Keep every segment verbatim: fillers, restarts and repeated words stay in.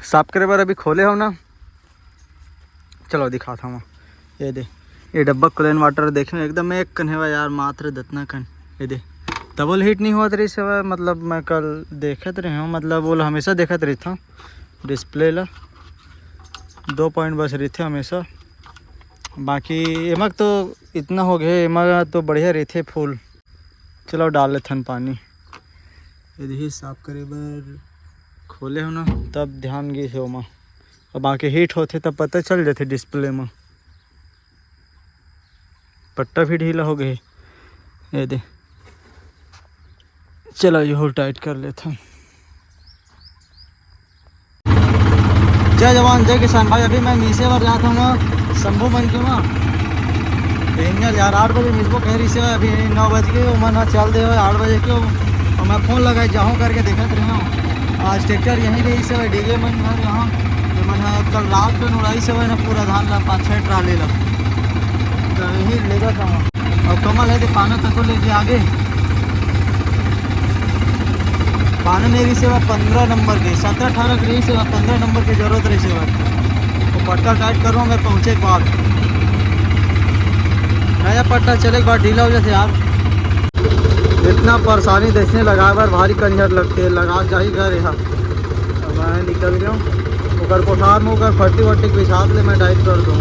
साफ करे बर अभी खोले हो ना, चलो दिखात हव। ये दे, ये डब्बा क्लीन वाटर देखे एकदम एक कन हेवय यार, मात्र दतना कन। ये दे, तबो ले हीट नहीं होत रहिस हवय, मतलब मैं कल देखत रहे हूँ, मतलब वो ला हमेशा देखत रहिथव डिस्प्ले ला, दो पॉइंट बस रहिथे हमेशा। बाकी एमा तो इतना हो गए, एमा तो बढ़िया रहिथे फूल। चलो डाल लेथन पानी। ये देखिए साफ करे बर खोले हो ना, तब ध्यान गिस हे ओमा। अब आके हीट होथे तब पता चल जाथे डिस्प्ले में। पट्टा भी ढीला हो गए। ये दे, चलो ये होल टाइट कर लेथन। जय जवान जय किसान भाई, अभी मैं मीसे बर जात हूँ शंभू मन के वहाँ। तो इहाँ यार आठ बजे मिसबो कह रहिस हे, अभी नौ बज के, ओमन ह चल दे हवय आठ बजे के। और मैं फोन लगाए जाहूँ करके देखत रहे हूँ, आज ट्रैक्टर यहीं रहिस हे, डीजे मन घर यहाँ। ये मन ह कल रात में उड़ाइस हे ना पूरा धान ला, पाँच छः ट्राली ला, तो यही लेगा कहाँ। और कमल है तो पाना तक ले जे आगे। पाना नहीं रहिस हे पंद्रह नंबर के, सत्रह अठारह के रहिस हे, पंद्रह नंबर के जरूरत रहिस हे। तो पट्टा टाइट करूँ मैं पहुँचे के बाद। नया पट्टा चले के बाद ढीला हो जाथे यार। इतना परेशानी देसने लगाए बर भारी कंझर लगथे, लगा जाही घर यहाँ। अब मैं निकल गया हूँ ओकर कोठार में, ओकर फट्टी वट्टी के हिसाब ले मैं टाइट कर दूँ।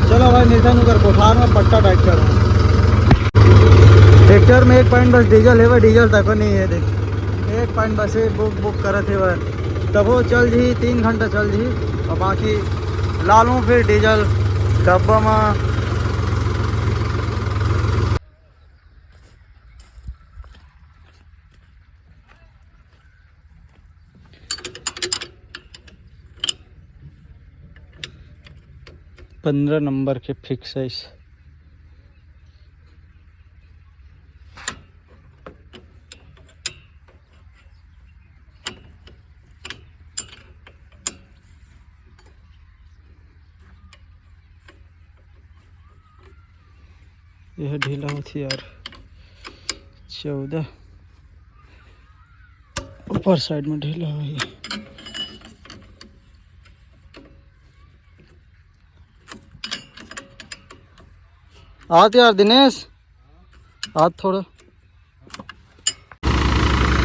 चलो भाई, मिलथन ओकर कोठार में, पट्टा टाइट करो। ट्रैक्टर में एक पॉइंट बस डीजल हे, डीजल तक नहीं है, देख एक पॉइंट बस हे, बुक बुक करत हे, तभो चल जी, तीन घंटा चल जी, और बाकी लालू फिर डीजल डब्बा में। पंद्रह नंबर के फिक्स है इस। यह ढीला होती यार, चौदह ऊपर साइड में ढीला हुई। आत यार दिनेश, आत थोड़ा।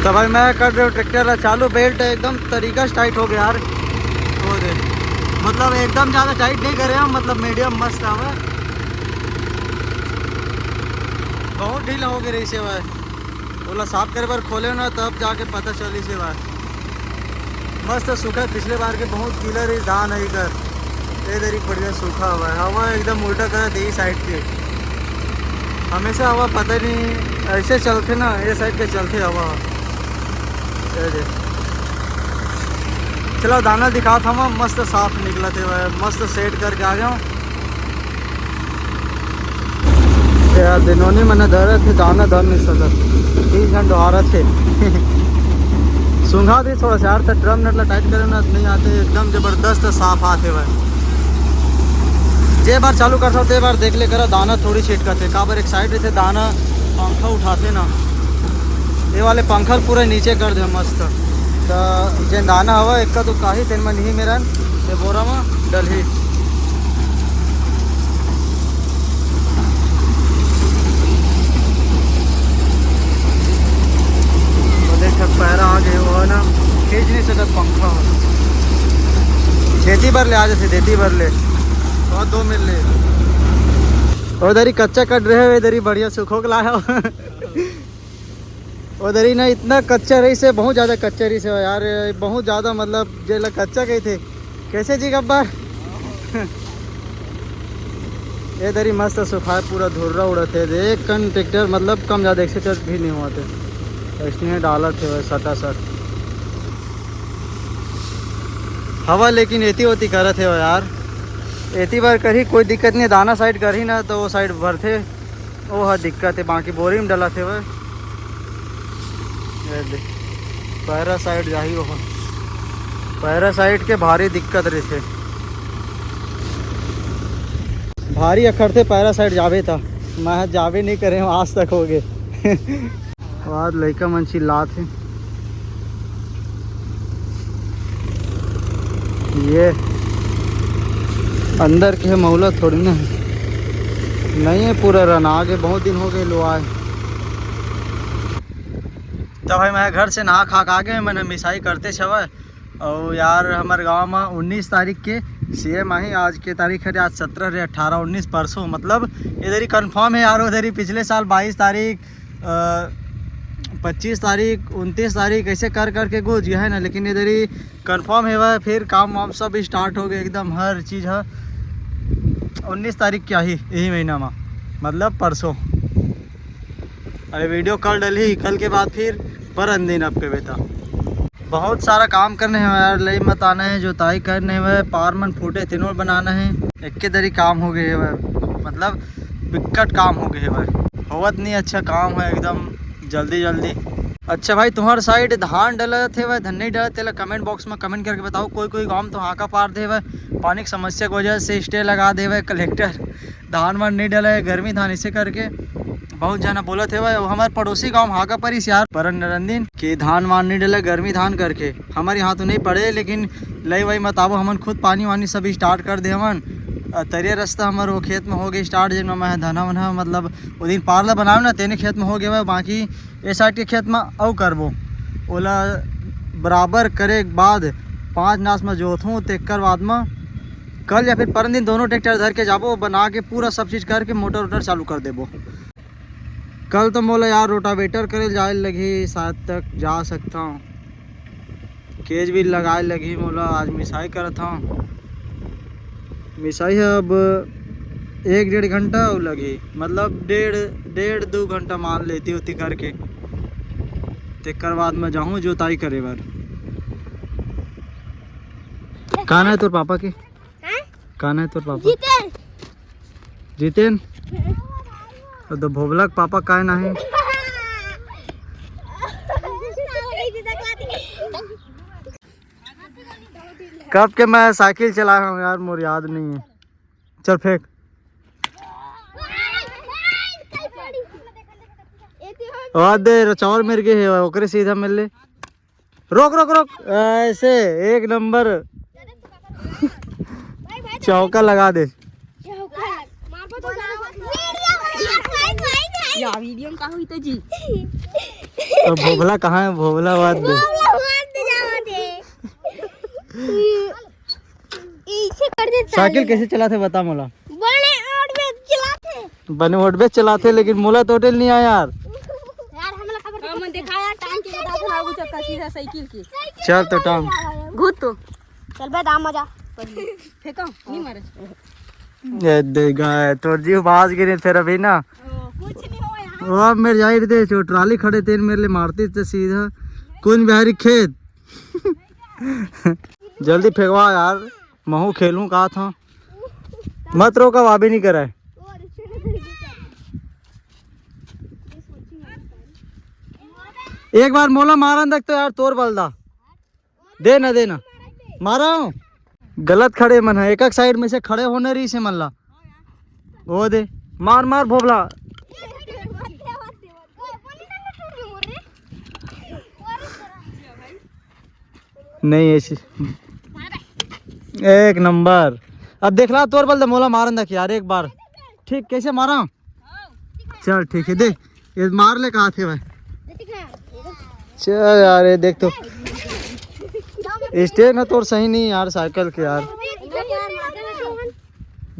तो भाई मैं कर रहे हो ट्रैक्टर ला चालू, बेल्ट एकदम तरीका से टाइट हो गया यार। वो दे, मतलब एकदम ज़्यादा टाइट नहीं करे हम, मतलब मीडियम मस्त आवे। बहुत ढीला हो गया रहिस हे भाई, ओला साफ करे बर खोले ना तब जाके पता चलिस हे भाई। मस्त सूखा, पिछले बार के बहुत गीला रहिस धान है इधर। ये दरी बढ़िया सूखा हवा है, हवा एकदम उल्टा करत हे साइड के। हमेशा हवा पता नहीं ऐसे चलथे ना, ये साइड के चलथे हवा। ये दे। चलो दाना दिखात हव, मस्त साफ निकलत हे, मस्त सेट करके आ गया हूँ। यार दिनोनी मन धरत हे, दाना धर नहीं सकत, तीन झन डोहारत हे। सूंघा भी थोड़ा सा यार, तो ड्रम नट ला टाइट करे ना, नहीं आते, एकदम जबरदस्त साफ आथे भाई। जे बार चालू करथव ते बार देख ले करा, दाना थोड़ी छिटकत हे, काबर एक साइड रहिथे दाना पंखा उठाथे ना, ये वाले पंखा पूरा नीचे कर दे मस्त। तो जेन दाना हवा एक्का तो काही तेन मन ही मेरन ये बोरा में डलही। तो देख पैरा आ गए, वो है ना, खींच नहीं सकत पंखा। खेती बर ले आ जाते, खेती बर ले। बहुत दो मिल ले। उधर ही कच्चा कट रहे हो, इधर ही बढ़िया सुखो के लाया हो। उधर ही ना इतना कच्चा रहिस हे, बहुत ज़्यादा कच्चा रहिस हे यार, बहुत ज़्यादा, मतलब जेला कच्चा कहिथे। कैसे जी गब्बर? ये दरी मस्त सुखाए, पूरा धुर्रा उड़त हे। एक कन ट्रैक्टर मतलब कम ज़्यादा एक सौ चक भी नहीं होवत हे, इसने डालत हे सटा सट। हवा लेकिन एती ओती करत हे यार, एती बार करही कोई दिक्कत नहीं, दाना साइड करही ना तो वो साइड भरथे। ओ ह दिक्कत हे, बाकी बोरी में डलत हेवय। ये दे, पैरासाइट जाही ओह। पैरासाइट के भारी दिक्कत रहिथे। भारी अखरथे पैरासाइट जाबे त। मैं ह जाबे नहीं करे हूँ आज तक होगे। बाद लइका मन चिल्लात हे। ये अंदर के मौला थोड़ी ना है, नहीं है, पूरा रना गे, बहुत दिन हो गए लुआए। तो भाई, मैं घर से नहा खा के आ गए, मैंने मिसाई करते छवय। और यार, हमारे गांव में उन्नीस तारीख के सीएम आही। आज के तारीख है, आज सत्रह रे, अठारह, उन्नीस, परसों, मतलब इधर ही कंफर्म है यार। उधर ही पिछले साल बाईस तारीख, पच्चीस तारीख, उनतीस तारीख, ऐसे कर करके गुज गया है ना, लेकिन इधर ही कंफर्म है वह। फिर काम वाम सब स्टार्ट हो गए एकदम, हर चीज़ है। उन्नीस तारीख क्या ही यही महीना में, मतलब परसों। अरे, वीडियो कल डली, कल के बाद फिर परन दिन आपके बेटा। बहुत सारा काम करने हैं यार, लई मताना है, जोताई करने हैं, पार मन फूटे तिनोल बनाना है। एक के दरी काम हो गए है, मतलब बिकट काम हो गए है, होवत नहीं, अच्छा काम है एकदम जल्दी जल्दी। अच्छा भाई, तुम्हार साइड धान डलत है भाई, धन नहीं डलत, तेला कमेंट बॉक्स में कमेंट करके बताओ। कोई कोई गांव तो हाका पार दे भाई, पानी की समस्या की वजह से स्टे लगा दे भाई कलेक्टर। धान वान नहीं डले, गर्मी धान, इसे करके बहुत जना बोलत हे भाई। हमारे पड़ोसी गांव हाका परिस यार, परन नरंदिन, कि धान वान नहीं डले गर्मी धान करके। हमारे यहाँ तो नहीं पड़े, लेकिन लई वही मताबो हमन खुद पानी वानी सब स्टार्ट कर दे हमन। अ, तरिया रास्ता हमारे वो खेत में हो गए स्टार्ट, जिन में मैं धना वना, मतलब वो दिन पारला बनावे ना, तेने खेत में हो गए भाई। बाकी ए साइड के खेत में अउ करबो, ओला बराबर करे के बाद पाँच नास में जोतहूँ, तेकर बाद में कल या फिर परन दिन दोनों ट्रैक्टर धर के जाबो, बना के पूरा सब चीज़ करके मोटर वोटर चालू कर देबो। कल तो मोला यार रोटावेटर करे जाए लगही, शायद तक जा सकता हूँ। केज भी लगाए लगही मोला, आज मिसाई करत हूँ। मिसाई है अब एक डेढ़ घंटा अउ लगही, मतलब डेढ़, डेढ़ दो घंटा मान लेती होती करके, तेकर बाद मैं जाहूँ जोताई करे बर। का ना है तोर पापा के? हैं? का ना है तोर पापा? जितेन। जितेन? तो, तो भोभला के पापा का ना है? कब के मैं साइकिल चलाया हूँ यार, मोर याद नहीं है। चल फेंक। वाह दे, चावल मेर के है, ओकरे सीधा मिल ले। रोक, रोक, रोक, ऐसे एक नंबर। चौका लगा दे। या वीडियो में का हुई तो जी? तो भोभला कहाँ है? भोभला बात दे। इसे कर दे साइकिल साले। कैसे चलाथे बता मोला। बने ओट में चलाथे। बने ओट में चलाथे, लेकिन मोला तो होटल नहीं आया यार। यार, हमला खबर हाँ, मन दिखाया, टांग के बता, थोड़ा आगू चक्का सीधा साइकिल की। चल तो टांग। घुत तो। चल बे, दाम मजा। फेंको, नहीं मारे। ये देगा, तोर जीव बाज गिरे फिर अभी ना। ओ, कुछ नहीं हो यार। वो अब मेरे जाहिर दे, जो ट्राली खड़े तेन मेरे लिए मारती तो सीधा कुंज बिहारी खेत। जल्दी फेंकवा यार, महू खेलूं कहा था। मत रोका, अभी नहीं कराए। एक बार मोला मारन देख तो यार, तोर बलदा। दे ना, दे ना। मारा हूँ। गलत खड़े मन है, एक एक साइड में से खड़े होने रही से मन ला। वो दे। मार, मार भोभला। नहीं ऐसी। एक नंबर। अब देखला तोर बलदा, मोला मारन देख यार एक बार। ठीक, कैसे मारा? चल ठीक है, दे। ये मार ले कहा थे भाई। चल यार, ये देख तो। स्टैंड है तोर सही नहीं यार साइकिल के यार।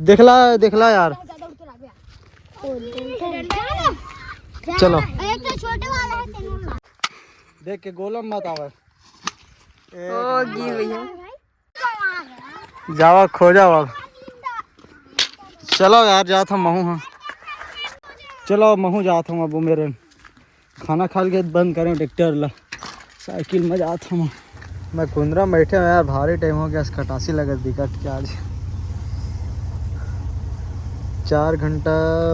देखला, देखला यार। चलो। देख के गोलम मत आवे। ओ, गिर गई है। जावा, खो जावा अब। चलो यार, जात हम महू, हाँ। चलो, महू जात हम अब मेरे। खाना खा के बंद करें ट्रैक्टर ला। साइकिल में जात हम। मैं कुंदरा में बैठे हूँ यार, भारी टाइम हो गया, कटासी लगत बिकट के आज। चार घंटा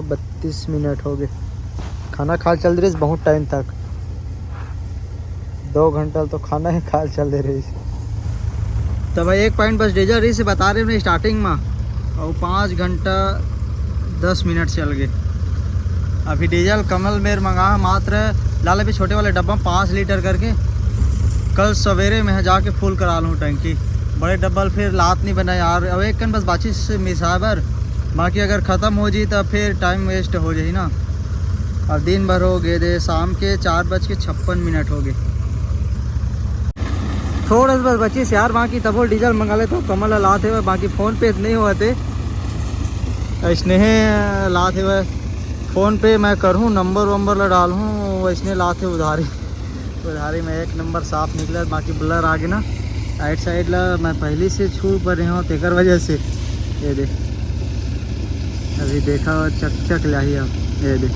बत्तीस मिनट हो गए। खाना खा चल रही बहुत टाइम तक, दो घंटा तो खाना ही खा चल दे रही। तो भाई, एक पॉइंट बस डीजल रही से बता रहे हैं स्टार्टिंग में, और पाँच घंटा दस मिनट चल गए। अभी डीजल कमल मेर मंगा है मात्र, लाल अभी छोटे वाले डब्बा में पाँच लीटर करके। कल सवेरे में जाके फुल करा लूँ टंकी। बड़े डब्बा ल फिर लात नहीं बना यार। अब एक कन बस बाचिस मिसाए बर, बाकी अगर खत्म हो जी त फिर टाइम वेस्ट हो जाही ना। अब दिन भर हो गए दे, शाम के चार बज के छप्पन मिनट हो गए। थोड़ा सा बस बचिस यार, बाकी तबो डीजल मंगा ले तो कमल ला लात हे, बाकी फोन पे नहीं होते। ऐसने लात हे, फोन पे मैं करहूँ, नंबर वंबर ला डालहूँ, वैसने लात हे उधारी। उधारी में एक नंबर साफ निकला, बाकी ब्लर आ गया ना साइड साइड ला, मैं पहले से छू पर रहे हूँ तेकर वजह से। ये दे, अभी देखा चक चक लाही अब। ये दे,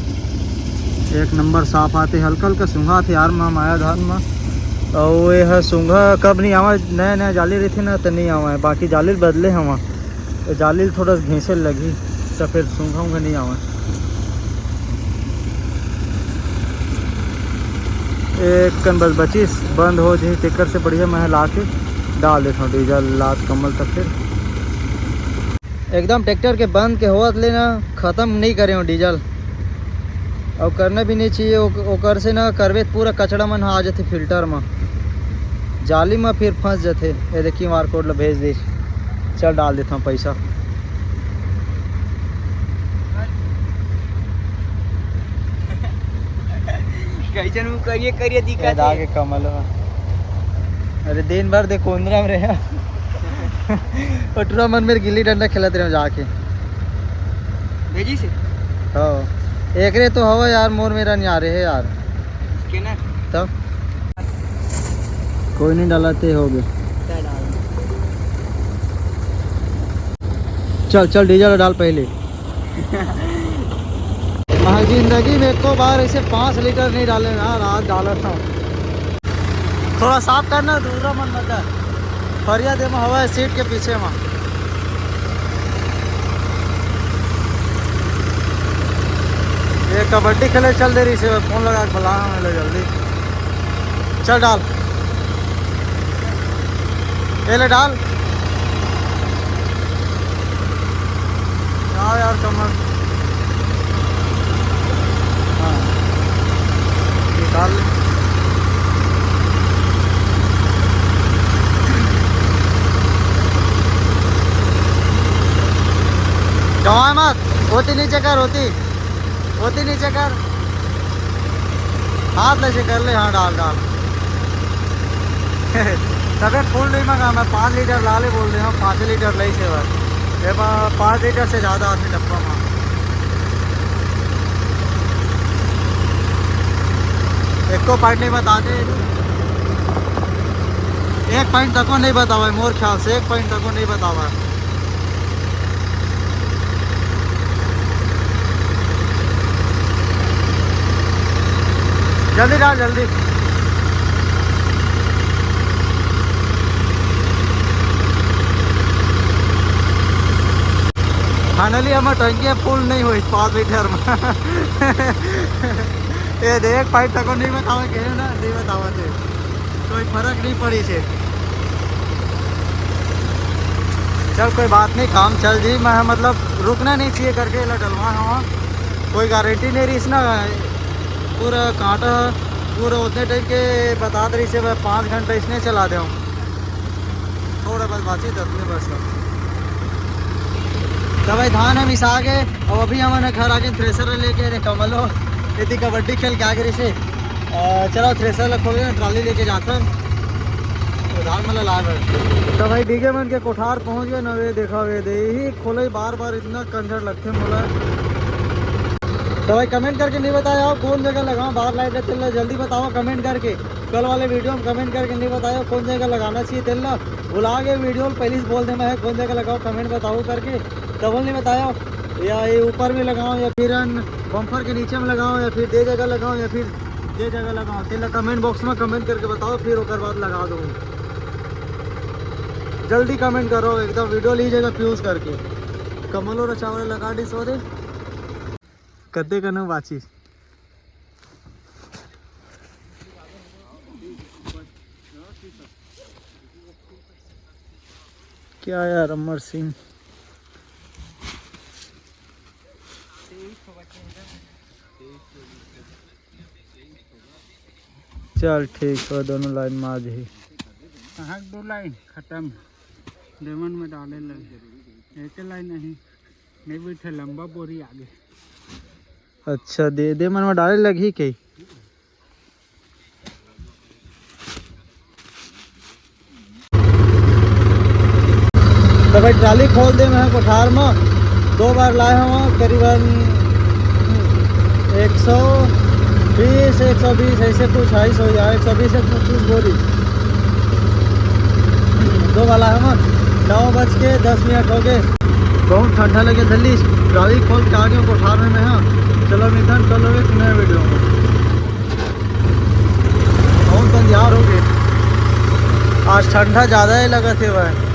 एक नंबर साफ आते, हल्का हल्का सूंघा थे यार, माँ माया धान में। और ये है सूंघा कब नहीं आवा, नया नया जाली रही थी ना तो नहीं आवा है, बाकी जाली बदले हवा तो जाली ल थोड़ा सा घींचे लगही, तो फिर सूंघा ऊंघा नहीं आवे। एक कन बस बचिस, बंद हो जाही, तेकर से बढ़िया मैं ला के डाल देता हूँ डीजल लात कमल। तब फिर एकदम ट्रैक्टर के बंद के होवत ले ना, खत्म नहीं करे हो डीजल। और करना भी नहीं चाहिए, ओक-, ओकर से ना करबे त पूरा कचड़ा मन ह आ जथे फिल्टर म, जाली म फिर फंस जथे। ये देखिए, क्यूआर कोड ला भेज दे, चल डाल देता हूँ पैसा। कैसन वो करिए करिए दिखा ये दाग के कमल ह। अरे दिन भर दे कोंदरा में रहे। ओटरा मन मेर गिल्ली डंडा खेलत रहे जाके। भेजी से? हाँ, एकरे तो हवा यार, मोर मेरा नहीं आ रहे है यार। स्कैनर? तब कोई नहीं डाला ते हो गए। क्या डाल? चल चल, डीजल डाल पहले। मैं जिंदगी में एको बार ऐसे पाँच लीटर नहीं डाले ना, रात डाला था। थोड़ा साफ करना, दूसरा मन मत है। फरिया दे में हवा है सीट के पीछे में। ये कबड्डी खेले चल दे रही से, फोन लगा के बुला ले जल्दी। चल डाल, ये ले डाल। क्या यार कमल। हाँ, ये डाल। गंवाए मत, होती नीचे कर, होती, होती नीचे कर, हाथ ले से कर ले। हाँ, डाल डाल। तबे फुल नहीं मंगा, मैं पाँच लीटर ला ले बोल दे हूँ, पाँच लीटर ले से बस। ये पा-, पाँच लीटर से ज़्यादा आते डब्बा में। एको पॉइंट नहीं बताते, एक पॉइंट तको नहीं बतावा है, मोर ख्याल से एक पॉइंट तको नहीं बतावा है। जल्दी डाल, जल्दी। फाइनली हमर टंकी ह फुल नहीं होइस पाँच लीटर में। ये देख, पाइप तको नहीं बतावा, कहे ना, नहीं बतावा थे, कोई फर्क नहीं पड़ी से। चल, कोई बात नहीं, काम चल जी। मैं, मतलब, रुकना नहीं चाहिए करके एला डलवा हवा, कोई गारंटी नहीं रहीस ना। पूरा कांटा, पूरा उतने टाइम के बता दे रही से, मैं पाँच घंटा इसने चला दे हूँ। थोड़ा बस बातचीत रखने बस। तो भाई, धान हम मिसा गए और अभी हमन घर आके थ्रेसर लेके, अरे कमलो, इतनी कबड्डी खेल के आ गए से। अ, चलो, थ्रेसर ला खोल के ट्राली लेके जाथन। तो धान मन ला लाए बर। तो भाई, डीगे मन के कोठार पहुंच गए ना, वे देखा, वे दे ही खोले बार बार इतना कंजर लगथे मोला। तो भाई, कमेंट करके नहीं बताया हो कौन जगह लगाओ बार लाइट तेल ला, जल्दी बताओ कमेंट करके। कल वाले वीडियो में कमेंट करके नहीं बताया हो कौन जगह लगाना चाहिए तेल ला, भुला गए वीडियो में पहले से बोल दे मैं है कौन जगह लगाओ, कमेंट बताओ करके, डबल नहीं बताया हो। या ये ऊपर में लगाओ या फिर अन बम्पर के नीचे में लगाओ या फिर दे जगह लगाओ या फिर दे जगह लगाओ, तेला कमेंट बॉक्स में कमेंट करके बताओ, फिर ओकर बाद लगा दो। जल्दी कमेंट करो, एकदम वीडियो ली जगह फ्यूज करके। कमलो रे चावल लगा दी सो दे। कद्दे कनो बाची। क्या यार अमर सिंह। चल ठीक हो, दोनों लाइन में आ जाही। कहाँ दो लाइन खत्म। देमन में डाले लगे। एके लाई नहीं, नहीं बैठे, लंबा बोरी आगे। अच्छा, दे, देमन में डाले लगही के? तो भाई, ट्राली खोल दे मैं कोठार में। दो बार लाए हूँ, करीबन एक सौ बीस, एक सौ बीस ऐसे कुछ, अढ़ाई सौ या एक सौ बीस, एक सौ तीस बोरी। दो वाला है ना, नौ बज के दस मिनट हो गए। बहुत ठंडा लगे दिल्ली, ट्राली खोल के आ गए कोठार में, हाँ। चलो मिथन, चलो एक नए वीडियो में। बहुत अंधियार हो गए, आज ठंडा ज़्यादा ही लगत हे भाई।